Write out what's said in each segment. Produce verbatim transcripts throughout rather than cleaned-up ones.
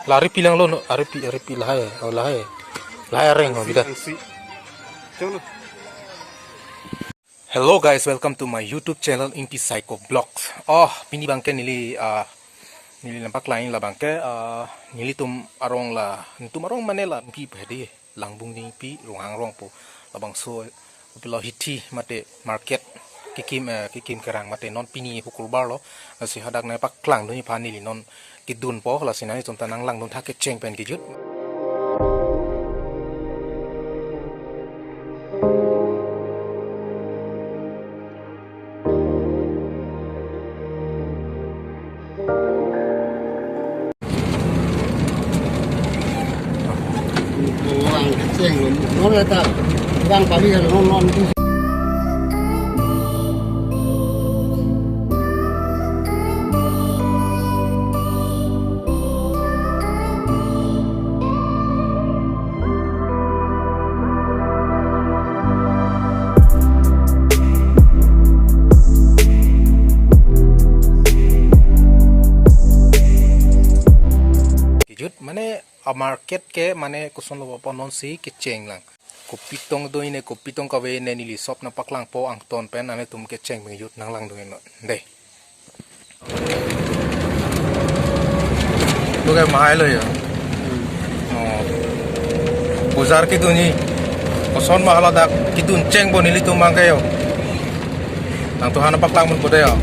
La ari pi lang lo, no? Ari pi, ari pi lahai, oh, lahai. Lahai areng, oh, bida. Angsi. Chalo. Hello guys, welcome to my YouTube channel Ingti Saiko Vlogs. Oh, pini abangke neli, ah, neli nangpaklang labangke, ah, nelitum arong la, nelitum arong mane la, pi pedi, Langbung Ningpi, Ronghang Rongpo, labangso, pilo hithi mate market, kekim, eh, kekim kerang mate non pini Hukurbar lo, lasi hadak nangpaklangdun aphan neli non kedunpo, lasi nanglitum ta nanglangdun tha kecheng pen kejut. Orang kecheng lo, non letak, orang kami kalau non non itu. Kejut mane a market ke mane koson lo apot nonsi kecheng lang. Kopi tong do ne, kopi tong kave ne neli sop nangpaklangpo angton pen nanglitum kecheng pen kejut nanglangdun non. Dei. Lo ke mahai lo ya. Oh. Bojar kedun ni. Koson ma hala dak kedun chengpo nelitum abangke yo. Nangtumphan nangpaklang ponpo dei yo.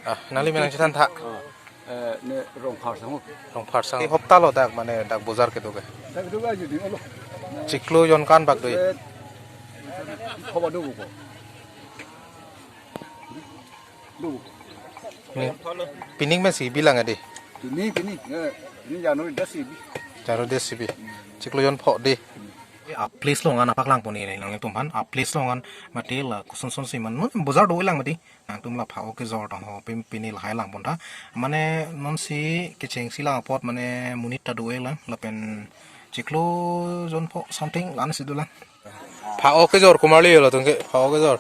Ah, nangli me nangchethan tha. Eh, ne Rongpharsang. Rongpharsang. Ke hopta lo dak mane dak bojar kedo ke. Dak kedo aja di olo. Chiklo jon ko-an bak do? Eh, hopta do ko. Do. Ni, pining mesi bilang ade. Pini, pini. Eh, pini January das ibi. January das ibi. Chiklo jon pho de. A place along an nangpaklangpo neli nanglitumphan. A place along an mate la koson son si man. Mun bojar do-e lang mati. Nangtum la pha-o kejor tong ho, pin, pini lahai lang pon tha. Mane nonsi kechengsi lang apot mane monit ta do-e lang, lapen chiklo jon pho something la-an si do lang. Pha-o kejor komarli lo tong ke, pha-o kejor.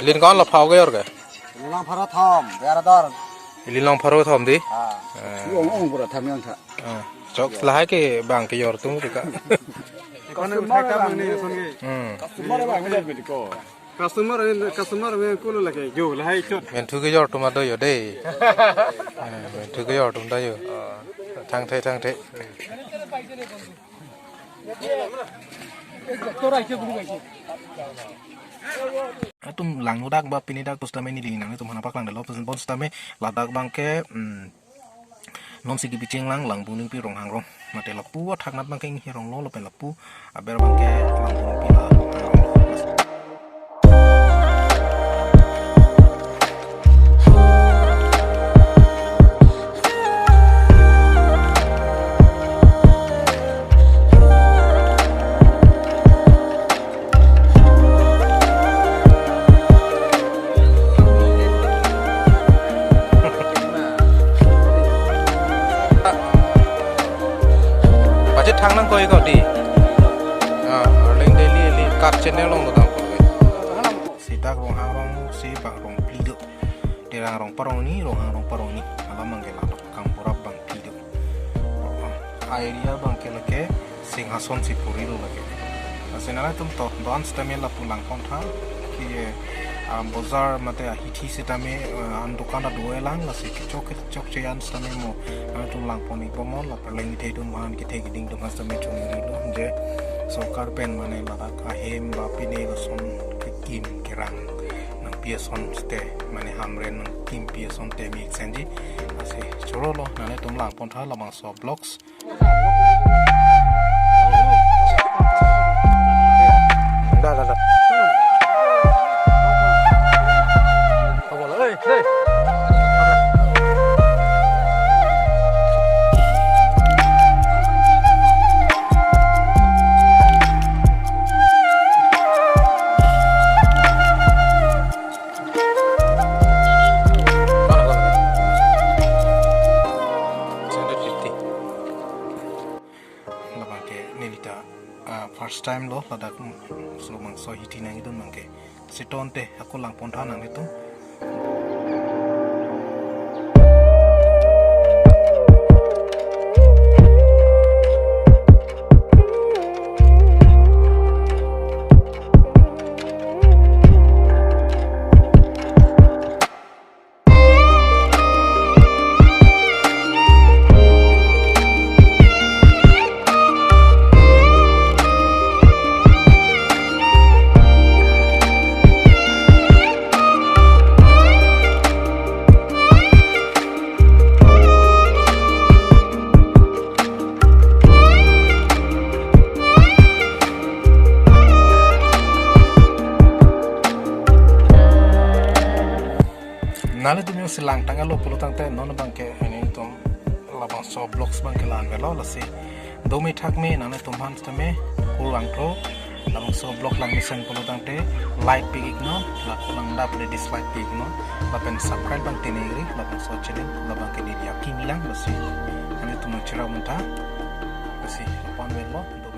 Lin ko-an lo pha-o kejor ke? Lin long pharo thom, biar dor. Lin long pharo thom di? Ah. Eh. Ong ong pura tham yang tha. Ah. Chok lahai ke bang kejor atum ke ka. Customer abang ni, son ke. Hmm. Customer abang ni. Customer, customer abang kulo lake, yo, lahai chot. Menthu kejor atum ta do yo dei. Eh, menthu kejor atum ta yo. Thangthe, thangthe. Atum langno dak ba pini dak pusitame neli nanglitum aphan nangpaklangdetlo pusitame ladak abangke, hmm, nonsi kebi cheng lang Langbung Ningpi Ronghang Rong. Mate lapu athak anat abangke Inghi Rong lo lapen lapu aber abangke Langbung Ningpi la Ronghang Rong lo. Pachethang nangkok-ik di. Ah, arleng daily, daily cut channel along kedam. Si dak Ronghang Rong si bang rong phli do. Terang Rong parong ni, Ronghang Rong parong ni. Alam abangke ladak Kangborap bang phli do. Area abangke lake Singhason Sipuri lo lake. Lasi nanglitum to do-an sitame lapu lang pon tha. Ke, ah, bojar mate ahithi sitame, eh, an dukan ta do-e lang, lasi kechok kechokche an sitame mo, ah, nanglitum lang pon-ikpo mo, lapen arleng kethe atum an kethe keding atum an sitame chongrilo je sorkar pen mane ladak ahem ba pine lason kekim kerang nangpi ason site mane hamren nangkimpi ason temi eksenji. Lasi choro lo, nanglitum lang pon tha labangso vlogs. Da, da, da. Seven hundred fifty. Ladak, mm, so bangso hithi nangkedun abangke. Lasi tangte ako langpon tha nanglitum. Nanglitum jongsi langtang alo pulo tangte non abangke nelitum labangso vlogs abangke la-an avelo, lasi dome thakme nanglitum aphan sitame kurvangthu. Labangso vlog langmesen pulo tangte like pi-iknon, la ko langdap le dislike pi-iknon, lapen subscribe abang tengneri, labangso channel labangke neli aphi milang, lasi nanglitum nangcherap muntha, lasi la-an avelo.